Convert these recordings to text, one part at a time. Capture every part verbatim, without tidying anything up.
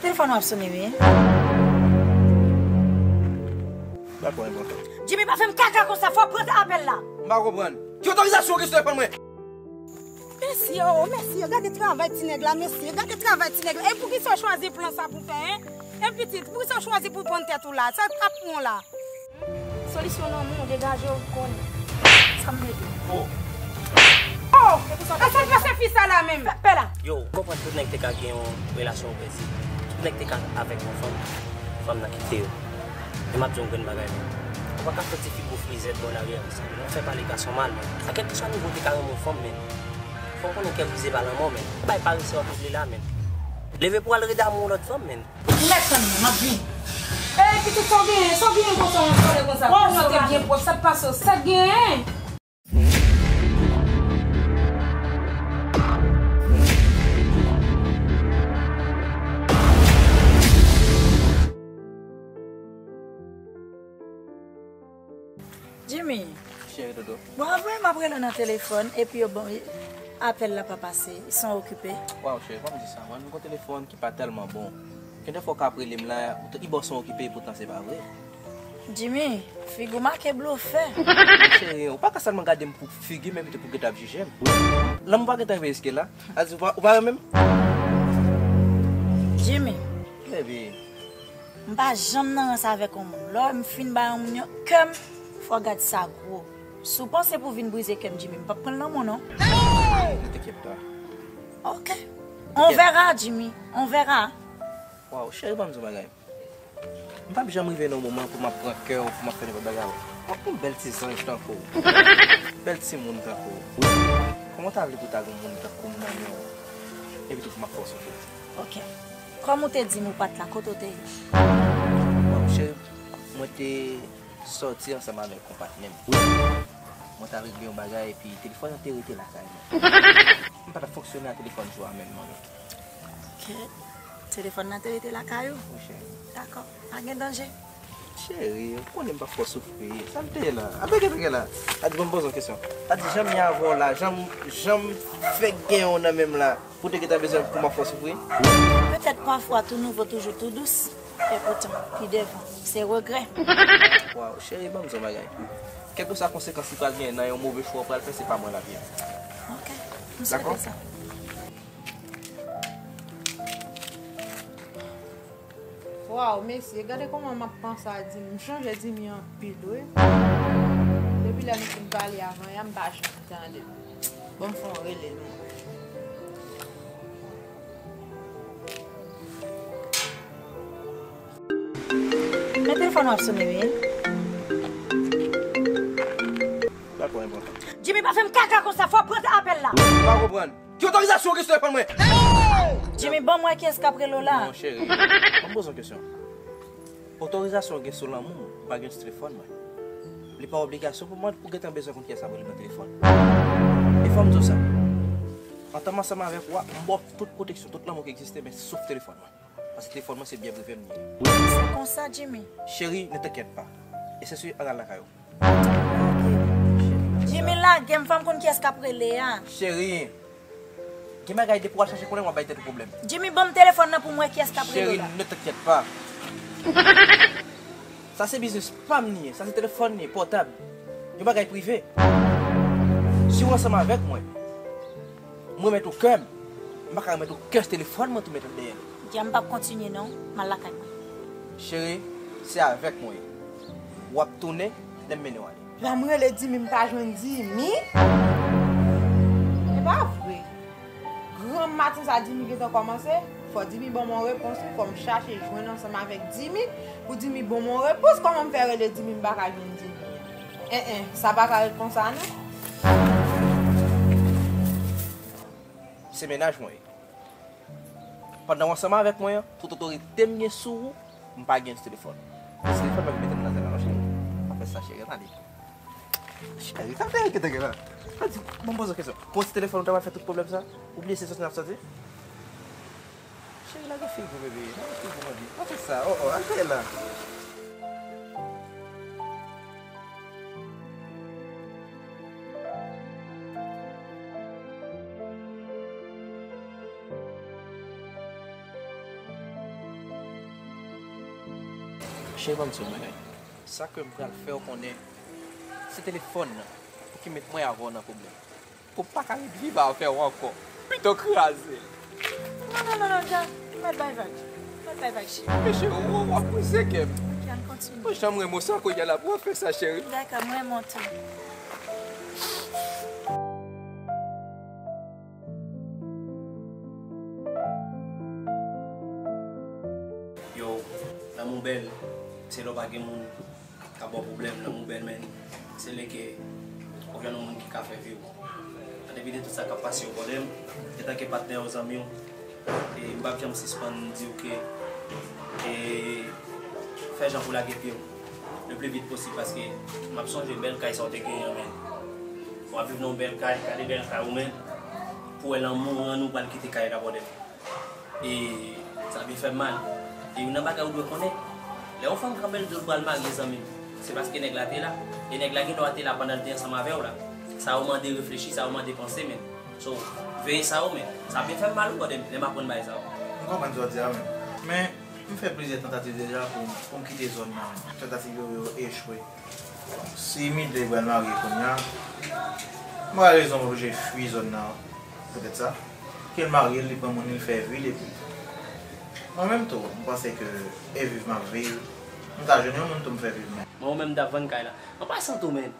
Telefòn w ap sonnen, wi. Dakò, enpòtan. Jimmy, pa fè m kaka konsa, fò w pran apèl la. M pa konprann. Ki otorizasyon w gen sou telefòn mwen? Mesye, oh, mesye, gade travay ti nèg la, mesye, gade travay ti nèg la. E poukisa w chwazi plan sa pou fè, en? E pitit, poukisa w chwazi pou w pann tèt ou la? Sa t ap pran w la? Solisyon lanmou, degaje w, konnen. Sa m mete. Oh! Oh! E pou sa w ta fè sa? Sa k pase fi sa la menm? Fè pè la! Yo, ou konprann tout nèg te ka gen yon relasyon opresi. Tout nèg te ka avèk yon fanm, fanm nan kite yo. Men m ap di yon grenn bagay, men. Ou pa ka fè ti figi w frizèt bò lari a konsa, men. Ou fè pale gason mal, men. A kèlkeswa nivo w te ka renmen yon fanm, men. Fò w konnen kè brize pa lanmò, men. Bay parese w ap vle la, men. Leve pou w al rede amoun yon lòt fanm, men. Ou mèt tann mwen, m ap vini. Ey, pitit, sa w genyen? Sa w genyen konsa, w ap pale konsa? Kò w te byen pwòp, sa k pase w? Sa k genyen? Jimmy. Cheri dodo. Bon, apre m ap rele w nan telefòn, epi yo ban apèl la pa pase, ils sont occupés. Waw, cheri, pa m di sa. Mwen, m gon telefòn ki pa tèlman bon. Gen de fwa w ka ap rele m la, ou t-, i ba w son okipe, epoutan se pa vre. Jimmy, figi w make blofè. Cheri, ou pa ka sèlman gade m pou figi m, men pito pou gentan ap jije m. Lanmou pa gentan rive jiske la. A di, ou pa, ou pa renmen m? Jimmy. Baby. M pa janm nan rans avèk yon moun. Lè m fin bay yon moun yon kè m, fò w gad sa gwo. Si w panse pou w vin brize kè m, Jimmy, m p ap pran l nan men w, non. Ne t'inquiète pas. Ok. On verra, Jimmy. On verra. Waw, cheri, ban m di yon bagay. M p ap janm rive nan yon moman pou m ap pran kè w, pou m ap fè nenpòt bagay avè w. W ap yon bèl ti zanj tankou w. Bèl timoun tankou w. Kòman w ta vle pou ta gen yon moun tankou m nan men w? Epi tou pou m ap fè w soufri. Ok. Kòm ou te di m ou pa t la, kote w te ye? Bon, cheri, mwen te sòti ansanm avèk yon patnè m. Mwen t al regle yon bagay, epi telefòn nan te rete lakay mwen. M pa t ap fonksyone ak telefòn jou a menm, non. Ok. Telefòn nan te rete lakay ou? Wi, cheri. Dakò. Pa gen danje. Cheri, ou konnen m pa fè w soufri. Sa m te ye la? Apre gen bagay la. A di, ban m poze yon kesyon. A di, jan m ye avè w la, jan m, jan m fè gen yon nan men m la, pou w te gentan bezwen pou m ap fè w soufri? Petèt pafwa tou nouvo toujou tou dous, epoutan, pi devan, se regrè. Waw, cheri, ban m di yon bagay. Kèlkeswa konsekans li pral genyen nan yon move chwa w pral fè, se pa mwen l ap ye. Ok, m swete sa. Dakò? Waw, mesye, gade kòman m ap panse a Dimi. M chonje Dimi anpil, wi. Depi lè nou fin pale avan yè, m pa janm tande l. Bon, m fè yon rele l, non. Men telefòn w ap sonnen, wi. Dakò, enpòtan. Jimmy, pa fè m kaka konsa, fò w pran apèl la. M pa konprann. Ki otorizasyon w gen sou telefòn mwen? Jimmy, ban m wè kiyès k ap rele w la. Non, cheri. Ban m poze yon kesyon. Otorizasyon w gen sou lanmou m, m pa gen sou telefòn mwen. Li pa obligasyon pou mwen pou gentan bezwen konn kiyès ap rele m nan telefòn. E fò m di w sa. Antan m ansanm avèk ou a, m ba w tout pwoteksyon, tout lanmou ki egziste, men sof telefòn mwen. Paske telefòn mwen se byen prive m li ye. Se konsa, Jimmy. Cheri, ne t'inquiète pas. E se sou ann al lakay ou. Jimmy, lage m, fò m konn kiyès k ap rele a. Cheri, gen bagay depi w al chache konnen w ap bay tèt ou pwoblèm. Jimmy, ban m telefòn nan pou m wè kiyès k ap rele la. Cheri, ne t'inquiète pas. Sa se biznis pa m li ye, sa se telefòn li ye, pòtab. Yon bagay prive. Si w ansanm avèk mwen, m remèt ou kè m, m pa ka remèt ou kè telefòn mwen tou met dèyè l. Dja m p ap kontinye non, m al lakay mwen. Cheri, se avèk mwen w ye. W ap tounen lè m mennen w ale. Lè m rele Dimi, m pa jwenn Dimi. E pa vre. Granm maten sa Dimi gentan kòmanse. Fò Dimi ban m yon repons wi, fò m chache jwenn ansanm avèk Dimi pou Dimi ban m yon repons. Kòman m fè rele Dimi, m pa ka jwenn Dimi? En en, sa pa ka ret konsa non. Se mennaj mwen ye. Pandan w ansanm avèk mwen an, tout otorite m gen sou ou, m pa gen sou telefòn. Sou telefòn pa vin mete m nan zèl la non, cheri. Pa fè sa, cheri, ann ale. Cheri, sa te rete gen la. Sa di, bon, poze yon kesyon. Pou ti telefòn ou ta pral fè tout pwoblèm sa? Ou bliye se sòti n ap sòti? Cheri, lage figi w, bebe. Lage figi w, mande. Pa fè sa. Oh, oh, al dèyè la. Cheri, ban m di w yon bagay. Sa ke m pral fè w konnen, se telefòn nan pou ki met mwen avè w nan pwoblèm. Pou m pa ka ret viv avè w ankò. Pito kraze l. Non, non, non, non, Dja, pa t bay vag. Pa t bay vag, cheri. Men cheri, w, w ap brize kè m. Ok, ann kontinye. Mwen janm renmen w sa kounye a la pou w ap fè sa, cheri. Dakò, m renmen w tou. Yo, lanmou bèl, se lè w pa gen moun k ap ba w pwoblèm, lanmou bèl, men se lè ke ou jwenn yon moun ki ka fè vi w. An depi de tout sa k ap pase yo, bòdè m, antanke patnè w, zanmi w, e m p ap janm sispann di w ke, e, fè jan pou lage pye w le pli vit posib, paske m ap sonje bèl kay sa w te genyen an, men w ap viv nan yon bèl kay, gade bèl kay ou, men pou wè lanmou an, ou pral kite kay la, bòdè m. E sa vin fè m mal. E youn nan bagay ou dwe konnen, lè yon fanm kanpe l di l pral marye, zanmi m, se paske nèg la te la. E nèg la gendwa te la pandan l te ansanm avè w la. Sa yo mande reflechi, sa yo mande panse, men. So, veye sa yo, men. Sa vin fè m mal wi, bòdè m, lè m aprann bagay sa yo. M konprann sa w di a, men. Men, m fè plizyè tantativ deja pou, pou m kite zòn nan, men. Tantativ yo, yo echwe. Si Midley pral marye kounye a, m pa wè rezon m oblije fui zòn nan poutèt sa. Ke l marye, li pran moun li, l fè vi l, epi mwen menm tou, m panse ke e viv m ap viv, m ta jwenn yon moun tou m fè viv mwen. Mwen menm m t ap vann kay la. An pasan tou, men,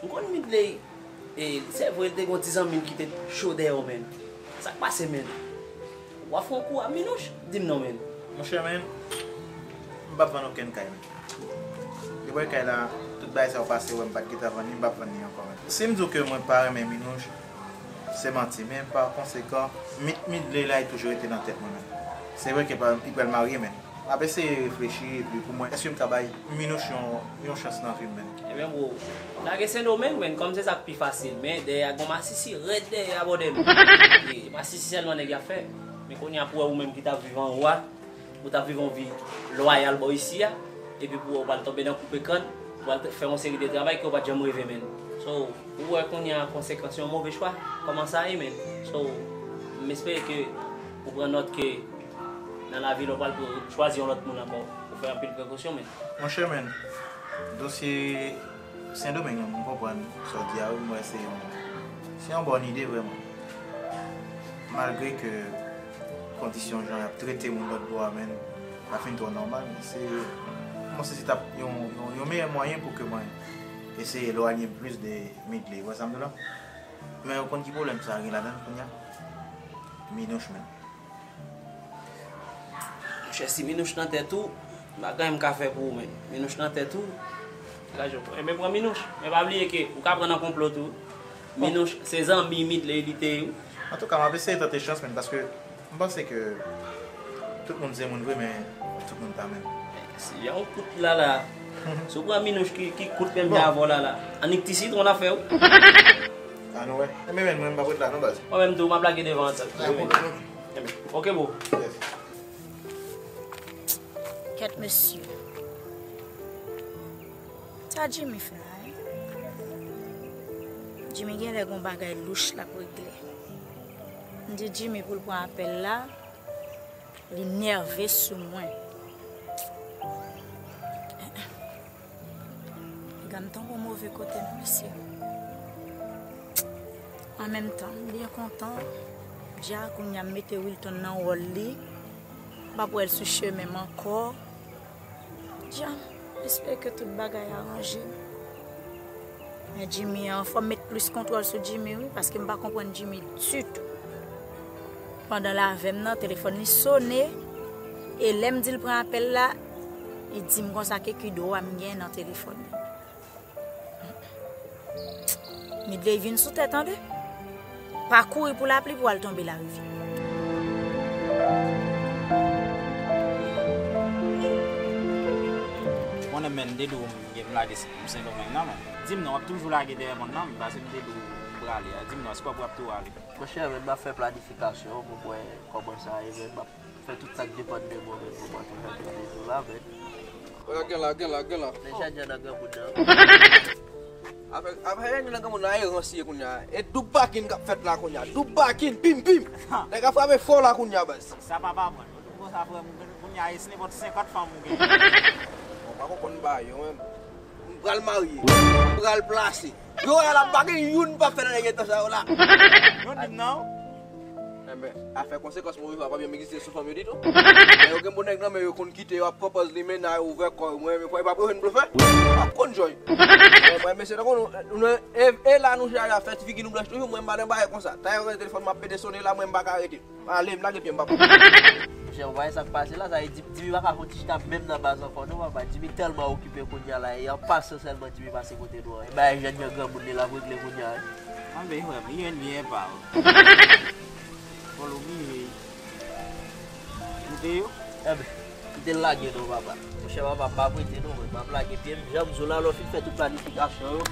m konn Midley, e, se vre, l te gen yon ti zanmi l ki te cho dèyè w, men. Sa k pase, men? W ap fè yon kou a Minouch? Di m non, men. Monchè, men, m p ap vann okenn kay, men. Depi kay la, tout bagay sa yo pase, wè m pa t gentan vann li, m p ap vann li ankò, men. Si m di w ke mwen pa renmen Minouch, se manti, men pa konsekan, mit Midley la, li toujou rete nan tèt mwen, men. Se vre ke pa, li pral marye, men. M ap eseye reflechi, epi pou mwen, èske m ka bay Minouch yon, yon chans nan vi m, men. Ebyen, bro, lage Sendomeng, men, kòm se sa k pi fasil, men dèyè a gon masisi rèd dèyè a, bòdè m. E masisi sèlman nèg y ap fè. Men kounye a pou wè ou menm ki t ap viv anwo a, ou t ap viv yon vi lwayal bò isi a, epi pou wè ou pral tonbe nan koupe kann, ou pral fè yon seri de travay ke ou pa t janm reve, men. So, ou wè kounye a konsekans yon move chwa, kòman sa ye, men. So, m espere ke ou pran nòt ke nan lavi, lè w pral chwazi yon lòt moun ankò, ou fè anpil prekosyon, men. Monchè, men, dosye Sendomeng nan, m konprann sa w di a, wi, m wè se yon, se yon bòn ide, vrèman. Malgre ke kondisyon jan y ap trete moun lòt bò a, men, pa fin twò nòmal, men se, m panse se t ap yon, yon, yon meyè mwayen pou ke mwen eseye elwanye m plis de Midley. Ou wè sa m di w la? Men ou konn ki pwoblèm sa gen ladan l kounye a? Minouch, men. Monchè, si Minouch nan tèt ou, m pa gen anyen m ka fè pou ou, men. Minouch nan tèt ou, degaje w. Enben, pran Minouch. Men pa bliye ke ou ka pran nan konplo tou. Minouch, se zanmi Midley li te ye, wi. Antouka, m ap eseye tante chans, men, paske m panse ke tout moun se moun vre, men tout moun pa menm. Si jan w kout la la, si w pran Minouch ki, ki kout menm jan avè w la la, annik ti sitwon n ap fè, wi. Ann wè. Enben, men, mwen, m p ap ret la, non, baz. Mwen menm tou, m ap lage devan an. Enben. Ok, bro. Yes. Kèt mesye. Sa Jimmy fè la, en? Jimmy genlè gon bagay louch l ap regle. M di Jimmy pou l pran apèl la, li nève sou mwen. Piga m tonbe yon move kote non, mesye. An menm tan, m byen kontan. Dja kounye a m mete Wilton nan wòl li. M p ap wè l sou chemen m ankò. Dja, m espere ke tout bagay aranje. Men Jimmy an, fò m met plis kontwòl sou Jimmy, wi, paske m pa konprann Jimmy ditou. Pandan l avè m nan, telefòn li sone, e lè m di l pran apèl la, li di m konsa ke ki dwa m gen nan telefòn li. Midley vin sou tè, tande. Pa kouri pou lapli pou al tonbe larivyè. Konnen men, m te di w m gen m lage Sendomeng nan, men. Di m non, w ap toujou lage dèyè mòn nan, men, paske m te di w m prale a. Di m non, èske w ap, w ap tou ale? Monchè, men m ap fè planifikasyon pou m wè kòman sa ye, men m ap fè tout sa k depann de mwen menm pou mwen te fè tout de tou la, men. Gen la, gen la, gen la. Deja gen nan granmoun nan. Afè, afè gen nan granmoun nan, e rans ye kounye a. E doub bakin k ap fèt la kounye a. Doub bakin, pim, pim. Nèg ap frape fò la kounye a, baz. Sa pa pa mwen. Ou konn sa, frè m, kounye a, e se nenpòt senkant fanm ou gen. Bon, Pa konprann bagay yo menm. M pral marye. M pral plase. Yo wè la, pa gen youn pa fè nan nèg etan sa yo la. Yon dim nan. Enben, afè konsekans move fwa pa byen egziste sou fanm yo ditou. Lè yo gen bon nèg nan men yo konn kite yo ap pran pòz limena yo ouvè kò yo. Mwen menm fwa yo pa bezwen blofè. Yo ap konn jòy. Mwen mesye tankou nou, nou e, e la nou chaje ap fè ti figi nou blanch toujou. Mwen m pa nan bagay konsa. Tayè yo gen telefòn m ap pete sone la mwen m pa ka rete. Ale m lage pye m papa. Monchè, ou pa wè sa k pase la, sa vle di Dimi pa ka fè yon ti chita menm nan baz ankò non papa. Dimi tèlman okipe kounye a la, e an pasan sèlman Dimi pase kote nou an. E bagay jèn jan granmoun li la pou regle kounye a wi. Anben frè m, li jèn li enpa wi. Fò l oblije koute yo. Enben, kite l lage non papa. Monchè papa, m pa prete non mwen, m ap lage pye m. Jan m di w la, lè w fin fè tout planifikasyon yo,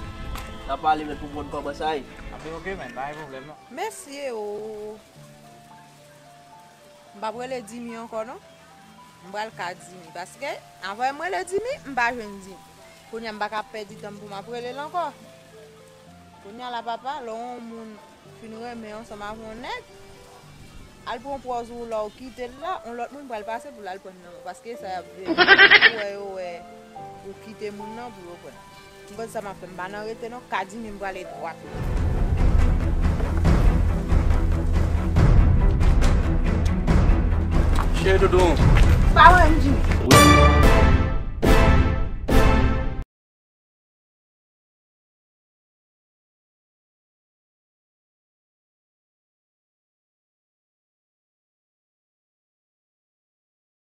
n a pale menm pou m konn kòman sa ye. Anben oke menn, pa gen pwoblèm non. Mesye o. M p ap rele Dimi ankò non. M pral ka Dimi. Paske, avan m rele Dimi, m pa jwenn Dimi. Kounye a m pa ka pèdi tan m pou m ap rele l ankò. Kounye a la papa, lè yon moun fin renmen ansanm avè yon nèg, al pran pòz ou la, ou kite l la, yon lòt moun pral pase pou l al pran l nan men w. Paske sa y ap veye. Pou wè yo wè ou kite moun nan pou yo pran. M konn sa m ap fè, m pa nan rete non, ka Dimi m prale dwat. Cheri doudou. Pa wè m Dimi.